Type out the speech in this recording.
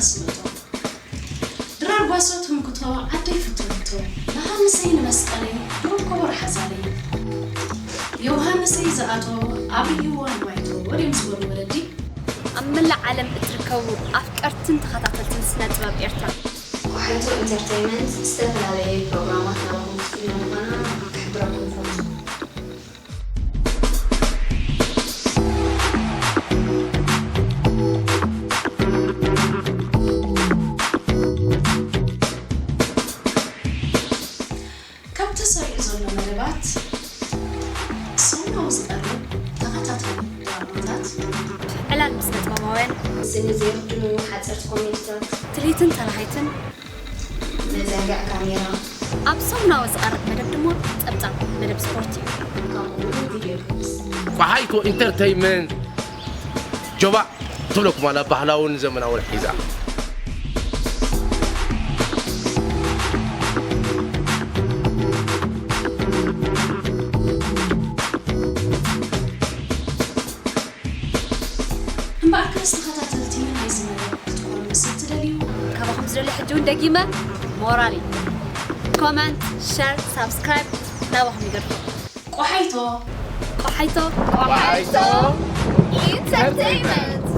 ስምእቶ ድራር ጓሶ ትምክቶ ዓደይ ፍትውቶ፣ ንሃንሰይ ንመስቀለይ ዶብ ኮቦር ሓዛለይ፣ ዮሃንሰይ ዝኣቶ ኣብይዋ ንዋይቶ ወድዮም ዝበሉ ወለዲ። ኣብ መላእ ዓለም እትርከቡ ኣፍቀርትን ተኸታተልትን ስነ ጥበብ ኤርትራ። ቆሓይቶ ኢንተርተይመንት ዝተፈላለየ ፕሮግራማት ናባኹም ክፍትና ምዃና ክሕብረኩም ይፈቱ። ካብ ተሰሪዑ ዘሎ መደባት ሰሙናዊ ዝቐርብ ተኸታታሊ ድራማታት። ዕላል ምስ ነጥበባውያን ስኒ ዘይርድኑ ሓፀርቲ ኮሜዲታት። ትልሂትን ተላሃይትን መዘንግዕ ካሜራ። ኣብ ሰሙናዊ ዝቐርብ መደብ ድማ ፀብፃብ መደብ ስፖርት እዩ። ከምኡውን ቪድዮ ክሊፕስ። ቆሓይቶ ኢንተርተይመንት ጆባእ ትብለኩም ኣላ፣ ባህላውን ዘመናውን ሒዛ። እምበኣርከስ ተኸታተልቲ ናይዚ መደብ ክትኮኑ ምስ እትደልዩ፣ ካባኹም ዝደሊ ሕጂ እውን ደጊመ ሞራል እዩ። ኮመንት፣ ሸር፣ ሳብስክራይብ ናባኹም ይገድፎ። ቆሓይቶ ቆሓይቶ ቆሓይቶ ኢንተርተይመንት።